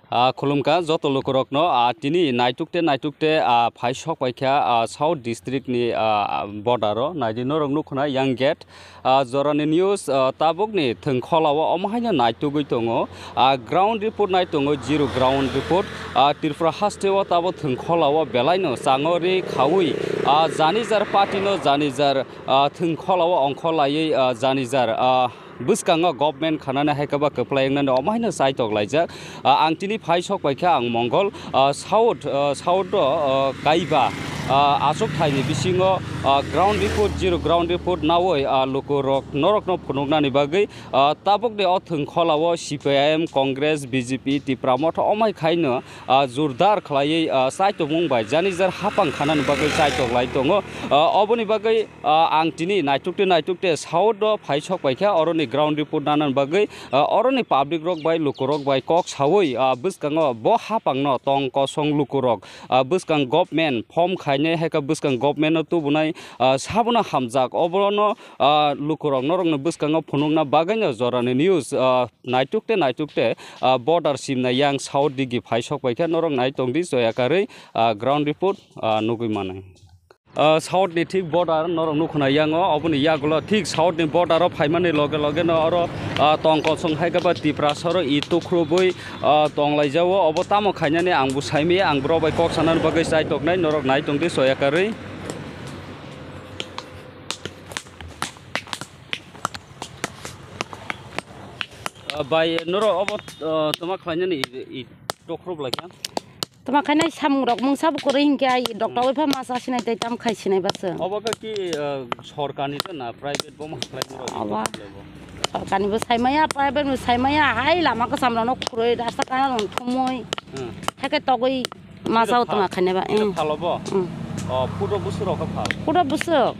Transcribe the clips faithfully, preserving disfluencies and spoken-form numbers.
Ah, khulumkha joto lukurokno, ah, tini naitukte naitukte, ah, phai sok paikha, ah, South District ni, ah, border o. Naidi norok nukhuna yang gate, ah, jorani news, ah, tabukni thwngkholao omo haino naitugwi tongo. Ah, ground report nai tongo, zero ground report. Ah, Tripura hasteo tabo thwngkholao belaino changori khaui, ah, janijar party no janijar, ah, thwngkholao ongkholaiwi, ah, janijar, ah, bwskango government khanani hai khe ba kwplai wngnani omo haino chaitok laijak. Ah, ang tini phai sok paikha ang Mongol, ah, South, ah, South o, ah, kaiba, ah, achuk thaini bisingo, ah, ground report, zero ground report naui, ah, lukurok norokno phunuknani bagwi, ah, tabukni o thwngkholao C P I M, Congress, B J P, Tipra Motha omai khaino, ah, jordar khlaiwi, ah, chaitokmung bai janijar hapang khanani bagwi chaitok lai tongo. Ah, oboni bagwi, ah, ang tini naitukte naitukte South o phai sok paikha, oroni ground report nanani bagwi, ah, oroni public rok bai lukurok bai kok saui, ah, bwskango bo hapangno tong kosong lukurok, ah, bwskang government form khainai hai khe bwskang government no tubunai, ah, sabono hamjak. Obono, ah, lukurok norokno bwskango phunukna bagwino jorani news, ah, naitukte naitukte, ah, border simna yang South digi phai sok paikha, norok nai tongdi joya karwi, ah, ground report, ah, nugwi manai. Ah, South ni thik border norok nukhuna yango, oboni yagulo thik South ni border o phaimani loge loge no oro, ah, tong kosong hai khe ba Tiprasa oro i tukhrubwi, ah, tong laijao. Obo tamo khainani ang bo saimaya, ang borok bai kok sanani bagwi chai toknai, norok nai tongdi soya karwi. Ah, bai, norok obo, ah, toma khlainani i, i tokhrup laikha? Toma khainai samung rok mungsa bo kwrwi hinkhe ai doctor bai pha ma cha sinai tei tam khai sinai baso. Obo khe ki, ah, sorkar ni na private bo ma khlai norok i Obo. tokhrup laibo? Sorkar ni bo sai maya, private bo sai maya, hai lama kwcham rok no kwrwi rasta kana rok thumui. Hmm. Hai khe togwi ma Kira chao pha-, toma khainai ba, kira eh. phalo bo? Hmm. Oh, puro busuk rok khe phal? Puro busuk.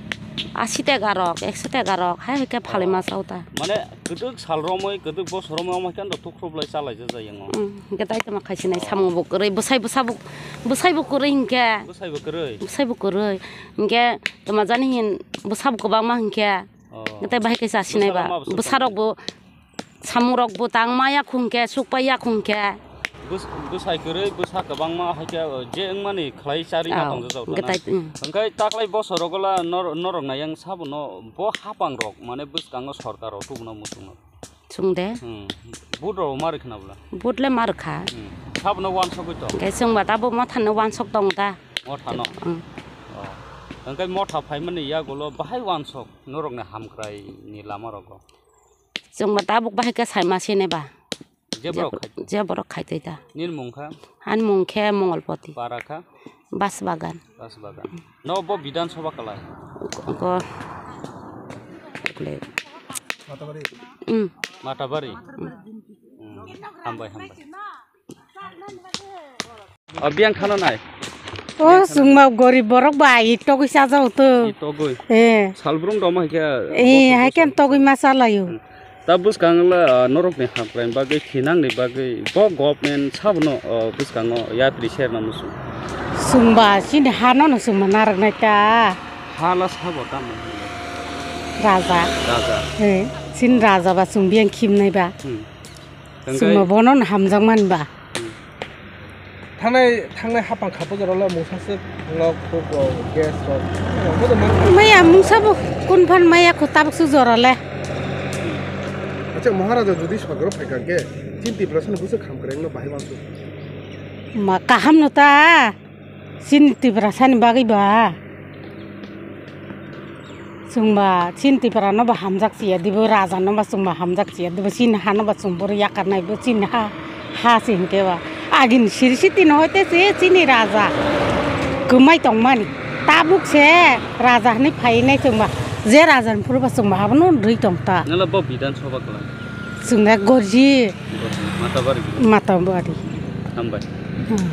Asi tega rok, ekso tega rok, hai hai khe phalwi Oh. ma chao ta. Mane kwtwk sal romwi, kwtwk bosor romwi omo khe ando tukhrup lai cha lai ja jai yango. Hmm, hinkhe tai toma khai sinai Oh. samung bo kwrwi, bwsai bwsa bo, bwsai bo kwrwi hinkhe. Bwsai bo kwrwi? Bwsai bo kwrwi. Hinkhe toma jani hin bwsa bo kwbangma hinkhe. Oh. Hinkhe tai bahai khe cha sinai Bwsa ba. rok ma bwsa Bwsa rok bo Samung rok bo tang ma ya khung khe, suk pai ya khung khe. Bwsai kwrwi bwsa kwbangma hai khe je wngmani khlai charwi ma Oh, tong jak nana. Gtai, mm. Hwnkhe taklai bosor rogo la nor-, norok nai yang sabo no bo hapang rok mane bwskango sorkar rok tubuno muchung no. Chung de. Hmm. Vote rok ma rwkha na bwla? Vote le ma rwkha. Hmm. Sabo no wansogwi tong? Hwnkhe chwng ba tabuk motha no wansok tong ta. Motha no? Hmm. Oh. Hwnkhe motha phaimani yagulo bahai wansok norok ni hamkrai ni lama rogo. Chwngba tabuk bahai khe saima sini ba. Je borok Je-, khai twi? Je borok khai twi ta. Nini mung kha? Ani mung khe Mongolpoti. Para kha? Basbagan. Basbagan. No bo Bidhan Sabha kalai? Ko, ko, mm. Matabari? Mm. Mm. Hambai, hambai. O biyang thano nai. O chwngma gorib borok ba i togwi chajao to. I togwi. Eh. Salbrung doma hai khe Eh, bosor hai khe bosor. Togwi ma chalaio. Hmm. Ta bwskang la, ah, norok ni hamkrai bagwi thinang ni bagwi bo government sabo no, oh, bwskango yatri serna muchung. Chwngba chini ha no no chwngma narwk nai ta. Ha la sabo tamo? Raja. Raja. Eh, chini raja ba chwng biyang khim nai ba. Hmm. Chwngno bono no hamjakmani ba. Hmm. Thangnai, thangnai hapang kha bujaro le mungsa swk nok, khuk rok, gas rok. Maya mungsa bo kun phan maya kho tabuk swk jora le. Acha, Maharaja jodi sorkar o phai kha khe, chini Tiprasa ni bwswk hamkrai no bahai wansuk. Ma kaham no ta. Chini Tiprasa ni bagwi ba. Chwngba chini Tipra no ba hamjak chiya dibo, raja no ba chwngba hamjak chiya dibo, chini ha no ba chwng boro yakar nai bo chini ha, ha se hinkhe ba. Agini siri siti no hoite se chini raja kwmai tongmani. Tabuk se raja hinwi phai nai chwngba. Je raja ni phuru ba chwngba abono rwi tong ta. Nala bo Bidhan Sabha kwlai? Chwngna Gorji. Gorji, Matabari. Matabari. Hambai. Hmm.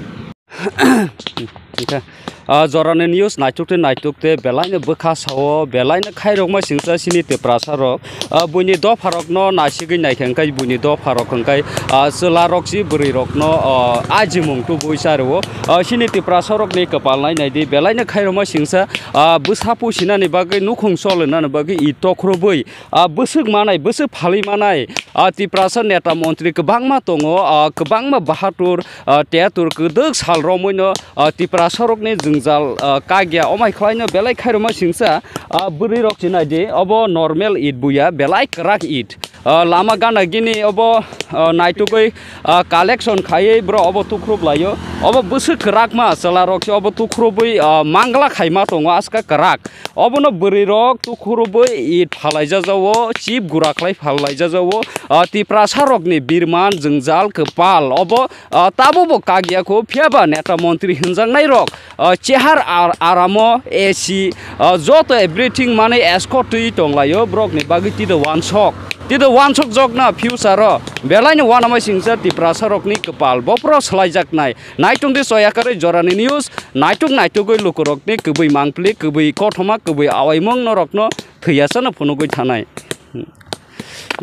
Hwnkhe, Ah, jorani news naituk tei naituk tei belaino bwkha sao, belaino khairokma singsa chini Tiprasa rok. Ah, buini dopha rokno naisigwi naikha hwnkhe buini dopha rok hwnkhe, ah, chwla rok si bwrwi rokno, ah, ajimung tubui cha rwo. Ah, chini Tiprasa rokni kwpal nai naidi belaino khairokma singsa, ah, bwsa pusinani bagwi nukhung solinani bagwi i tokhrobwi, ah, bwswk manai, bwswk phalwi manai, ah, Tiprasa neta montri kwbangma tongo, ah, kwbangma bahatur, ah, teatur kwdwk sal romwino, ah, Tiprasa rokni jwngjal, ah, kagya omai khwlaino belai khairokma singsa, ah, bwrwi rok chinai di obo normal it buya belai kwrak it. Ah, lama gana gini obo, ah, naitugwi, ah, collection khaiwi bro obo tukhrup laio. Obo bwswk kwrakma chwla rok se obo tukhrubwi, ah, mangla khaima tongo aska kwrak. Obono bwrwi rok tukhrubwi it phalai jajao, chip gura khlai phalai jajao. Ah, Tiprasa rokni birman jwngjal kwpal obo, ah, tabukbo kagya kho, phiyaba neta montri hwnjaknai rok, ah, chehar ar-, aramo A C, ah, joto everything mane escort twi tonglaio, borokni bagwi tide wansok, tide wansok jokna future o belaino wanamai singsa Tiprasa rokni kwpal bopro swlaijaknai. Naitung di soyakarwi jorani news, naituk naitugwi lukurokni kwbwi mangpili, kwbwi kothoma, kwbwi awaimung norokno thwiyasano phunugwi thanai.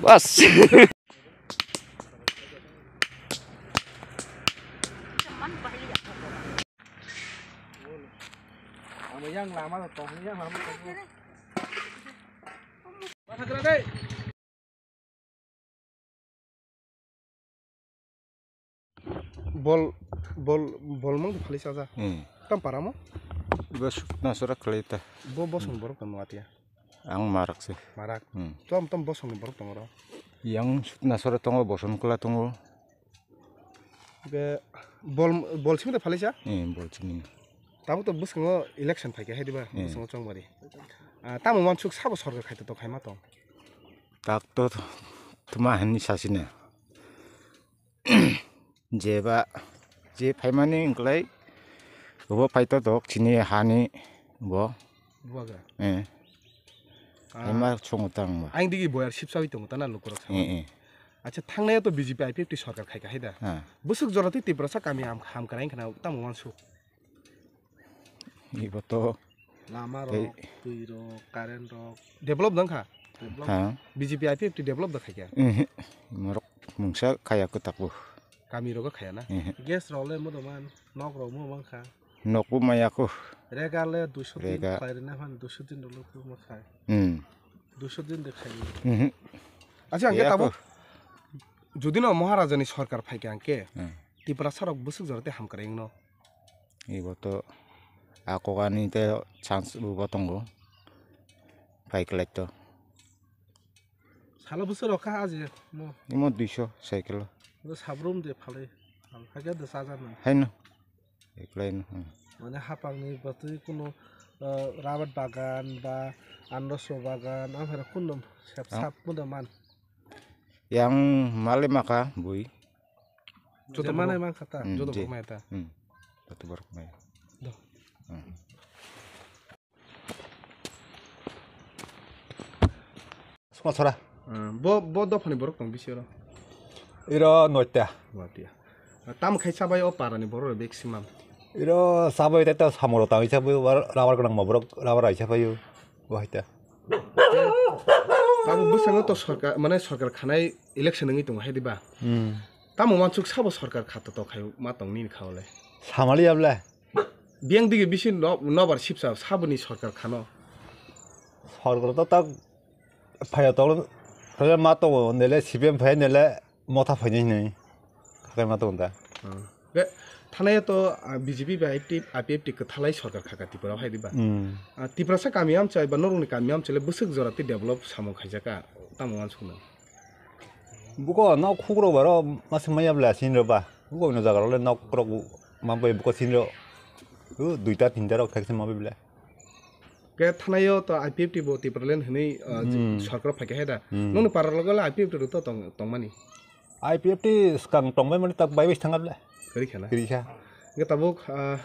Bas. Bol, bol, bol mang phalai chaja. Hmm. Tam paramo? Iba sukna sora khlai ta. Bo bosong borok tong nuatia. Ang marak se. Marak. Hmm. Tom tom bosong ni borok tong ro. Yang sukna sora tongo, boson kla tongo. Ke bol, bol simi ta phalai cha? Hmm, bol simi. Tamo to bosongo election phaikha hai diba? Hmm. Bosongo chongbari. Ah, tamo wansuk sabo sorkar khai to, to khaima tong. Tak to tuma hani sasina. Jeba, je phaimani wngklai, obo phaito dok chini hani bo. Bubagra. Eh. Ah. Phaima chungo tang ba. Ang digi boyar sipsawi tongo tana lukurok sama. Eh, eh. Acha, thangnai to B J P I P F T sorkar khaika hai da. Ah. Bwswk jora twi Tiprasa kami ham, ham kwrang khna tamo wansuk. Ibo to lama rok, twi rok, current rok. Develop dang kha? Develop. Ha. B J P I P F T develop da khaikha? Ehe. Morok mungsa khaya kwtakbo. Kami rogo khaya na? Ehe. Gas rok le modo man, nok rok mo man kha? Nokbo maya kho. Rega le duiso din Rega. Khlai rina phan duiso din rok ma khai. Hmm. Duiso din de khai. Ehe. Acha, angke tabo. Jodi no Maharaja ni sorkar phaikha angke. Hmm. Tiprasa rok bwswk jora te hamkrai wngno. Ibo to a kokani te chance bo tongo. Phai kwlai to. Salo bwswk rok kha aje mo. Imo duiso cycle. Bo sabrum de phalai. Phal phai khe de chajaknai. Haino. Eklai no. Hmm. Mane hapang ni batwi kuno, uh, rabat bagan ba anroso bagan, amhara kuno sep sap kuno man. Yang male maka bui. Joto manai man kha ta? Hmm, joto borok maya ta? Hmm. Joto borok maya. Do. Hmm. Suma sora. Hmm, bo, bo dophani borok tong bisi oro? Iro noita. Noita. Tam khai chabai o parani borok maximum. Iro chabai ta samoro tang chabai rabar gwnang ma borok rabar ai chabai o. Bo hai ta. Tamo bwskango to sorkar, mane sorkar khanai election wngwi tongo hai diba? Hmm. Tamo wansuk sabo sorkar kha to, to khai ma tong nini kha ole? Samali able. Biyang digi bisi no-, nobar sipsa saboni sorkar khano. Sorkar to tak phaya tolo, phaya ma tongo nele C P M phaya nele motha phainai hinwi. Khakai ma tongo da. Hmm. Be, thanaya to, ah, B J P bai I P F T, I P F T kwthalai sorkar khaka Tripura hai diba? Hmm. Ah, Tiprasa kami amchai ba norokni kami amchai le bwswk jora tei develop samung khaijaka tamo wansukno. Buko nok khukrok baro masuk maya bla sinro ba. Buko no jaga rok le nok krok ma bai buko sinro. U duita tinta rok thakse ma bai bla. Ke thanaio to I P F T bo Tipraland hinwi, uh, hmm, sorkar phaikha hai da. Hmm. Nokni para logo le I P F T rok to tong, tongmani. I P F T swkang tongbai mani tak bai bai thangable. Kari khana. Kari kha. Ke tabuk, uh,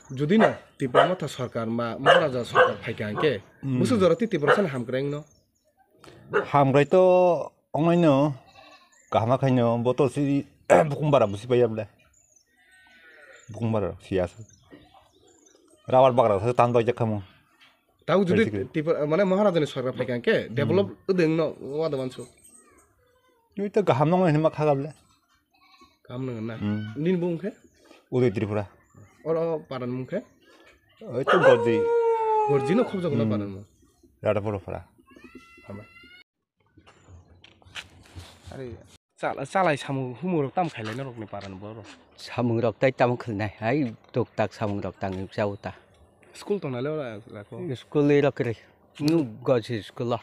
judi no Tipra Motha sorkar ma, Maharaja sorkar phaikha hwnkhe, hmm, bwswk jora ti Tiprasa ni hamkrai wngno. Hamkrai to ongnaino kaham khaino bo to si bukung bara busi paiya bole. Bukung bara siya se. Rabar bagra sa tan bai jakhamu. Tau judi Basically. Tipra, mane Maharajani sorkar phaikha hwnkhe develop wngno wada mansu. Twi to kaham nang hinma khagable. Kaham nang na. Hmm. Nini bung khe? Uday Tripura. Oro paran mung khe? Oi to Gorji. Gorji no khobjak na paran mung. Rada poro para. Hama. Are, chala-, chalai samung humung rok tam khailai norokni parani borok? Samung rok tai tamo khainai, hai tok tak samung rok tangwi chao ta. School tongnai le ora lako? School rok kwrwi. Nu goji school o.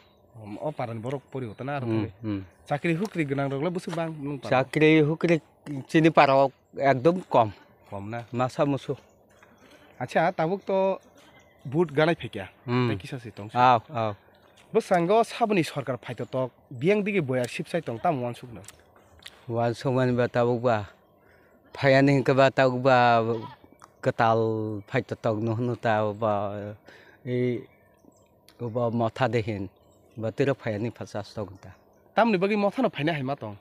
O parani borok pori hota na rok Hmm, ni. Hmm. Chakri hukri gwnang rok le bwswk bang nung paro? Chakri hukri chini parao ekdom kom. Kom na? Masa musu. Acha, tabuk to vote ganai phaikya. Hmm. Tai kisa se tong. Aw, aw. Bwskango saboni sorkar phaito tok, biyang digi boya sipsai tong, tamo wansukno? Wansukmani ba tabuk ba, phayani hwnkhe ba tabuk ba kwtal phaito tok no hwno ta ba, e, ba motha de hin, ba tiro phayani phasas tok ta. Tamni bagwi mothano phaina hai ma tong?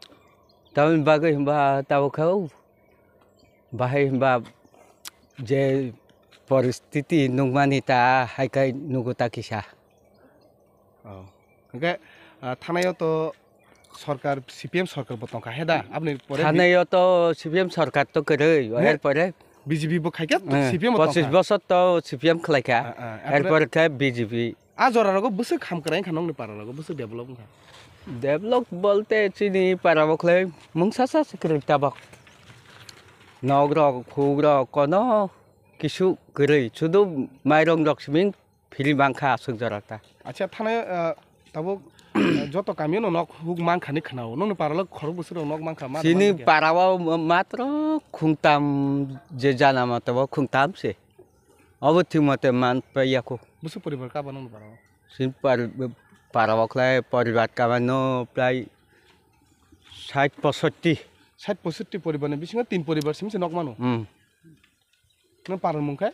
Tamni bagwi hwnba tabuk khe o bahai hwnba je poristiti nukmani ta hai khai nugo ta kisa. Oh. Hwnkhe, ah, thanaio to sorkar, C P M sorkar bo tongkha he da? Aboni pore Thanaio to C P M sorkar to kwrwi, Ne? Er pore B J P bo khaikha, Eh, C P M bo tongkha. Pochis bosor to C P M khlaikha, Ah, ah, er apre- pore khe B J P. A jora rogo bwswk hamkrai wngkha nokni para rogo, bwswk develop wngkha? Develop bolte chini para bo khlai mungsa sa se kwrwi tabok. Nok rok, khuk rok, kono kisu kwrwi, sudu mairong rok siming phiri bangkha aswk jora ta. Acha, thana, ah, tabuk, ah, joto kamio no nok huk mankha ni khwnao, nokni para rok khorok bwswk rok nok mankha, ma Chini tongma para o matro khungtam je jana ma tabo khungtam se. Obo thik mote man pai yako. Bwswk poribar kaba nokni para o? Sin par-, para o khlai poribar kaba no prai sait posotti. Sait posotti poribar ni bisingo tin poribar simi se nok mano. Hmm. Nang para mung khe?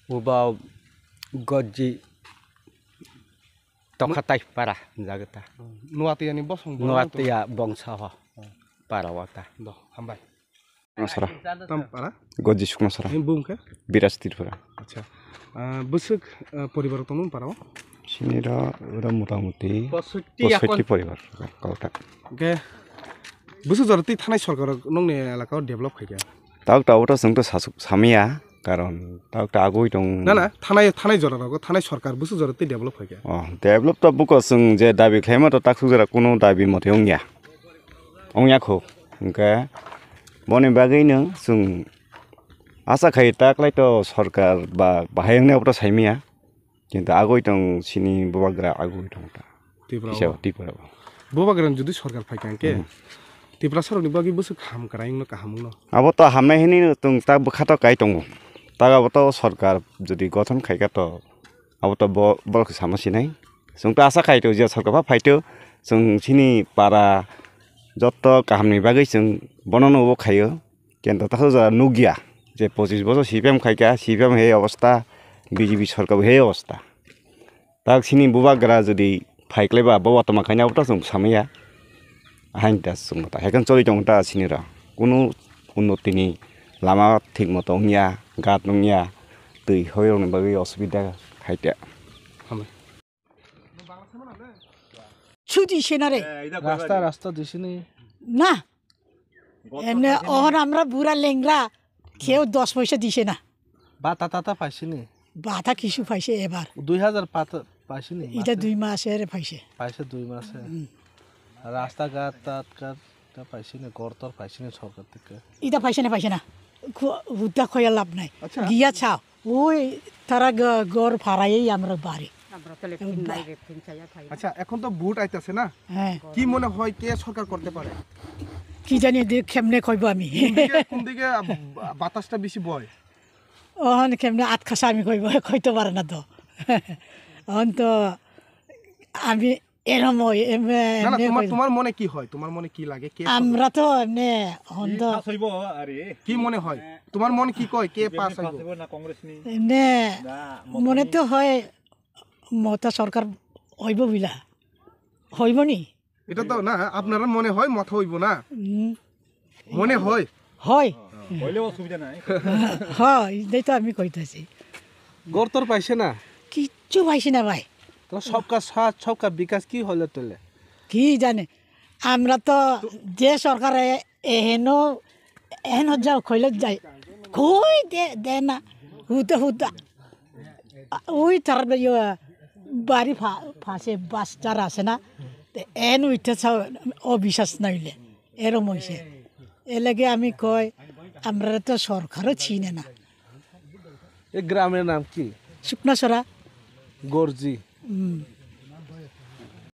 Uba Gojji Tokhatai para jagata. Nuatia ni bosong bo Nuatia bongsa ho. Para wata. Do, hambai. Sara. Tam para? Gojji Sukma Sara. Ni bung khe? Biraj Tripura. Acha. Ah, bwswk, ah, poribar tongmung para o? Sini da, da motamuti Posotti posotti poribar. Kota. Ge, bwswk jora twi thanai sorkar nokni elaka o develop khaikha? Tabuk tabuk to chwng to sasuk samya, karon tabuk to agoi tong. Na, na, thanai, thanai jora rogo, thanai sorkar bwswk jora twi develop khaikha? Oh, develop to buko chwng je dabi khlaima to taksuk jora kunu dabi mote wngya. Wngya kho. Hwnkhe boni bagwi no chwng asa khai taklai to sorkar ba bahai wngnai abo to saimaya. Kintu agoi tong sini bubagra agoi tong ta. Tripura Kisa o. Tripura o. Bubagra ni jodi sorkar phai kha hwnkhe Hmm. Tiprasa rokni bagwi bwswk ham kwrai wngno kaham wngno. Abo to hamnai hinwi no tong ta bwkha to kai tongo. Ta abo to sorkar jodi gothon khai kha to abo to bo-, borok sama sinai. Chwng to asa khai to je sorkar pha phai to chwng sini para jotto kaham ni bagwi chwng bono no bo khaio. Kintu taso jora nukya je pochis bosor C P M khaikha, C P M he obostha, B J P sorkar he obostha. Tak sini bubagra jodi phaiklaiba boba toma khaina abo to chwng samaya. Ahain ta chwng ta hekang choli tong ta sini ra. Kunu unnoti ni lama thik moto wngya, gat wngya, twi hoi rokni bagwi osubida khaite. Hambai. Chudi sena re. Rasta, rasta disini. Na. Emne ohon amra bura lengra. Keu dos poisa dise na. Bata tata paisini. Bata kisu paise ebar. Dui hajar pata paisini. Ita dui mas ere paise. Paise dui mas. Hmm. Rasta ghat tat ghat ta paisini, gortor paisini sorkar theke. Ita paise na, paise na. Khu-, huda khoya lab nai. Acha. Giya chao. Oi, tara g-, gor pharai amra bari. Amra tole phin nai be phin chaya thai. Acha, ekhon to vote aitase na? He. Ki mone hoy ke sorkar korte pare? Ki jani de khemne khoibo ami. Kundike, kundike, ah, ba-, batasটা besi boy? Ohon khemne at khasa ami khoibo, khoito pare na to. Ohon to ami এরম হয়, এম-, না, না, এমনি তোমার, হয়। তোমার মনে কি হয়? তোমার মনে কি লাগে? কে সর্ব- আমরা তো এমনি হন্দ। কি পাস হইব আরে? কি মনে হয়? তোমার মনে কি কয়? কে বিএনপি পাস পাস হইব? হইব না কংগ্রেস নি? এমনি না, মমতা মনে নি? তো হয় মমতা সরকার হইব বিলা। হইব নি? এটা তো না, আপনারা মনে হয় মথা হইব না? হুম। মনে হয়? হয়। হইলেও অসুবিধা নাই। হয়, এটাই তো আমি কইতেছি। গড়তর পাইছে না? কিচ্ছু পাইছে না ভাই। তো সবকা সাথ, সবকা বিকাশ কি হলো তাহলে? কি জানে, আমরা তো যে সরকারে এহেনো, এহেনো যাও খইলে যাই, কই দে, দে না, হুদা হুদা। ওই তার ইয়ে, বাড়ি ফা-, ফাঁসে বাস যারা আছে না, তো এন উঠে সব অবিশ্বাস নাইলে। এরম হইছে। এর লাগি আমি কই, আমরা তো সরকারও চিনে না। এই গ্রামের নাম কি? শুকনাছড়া। গর্জি। হুম।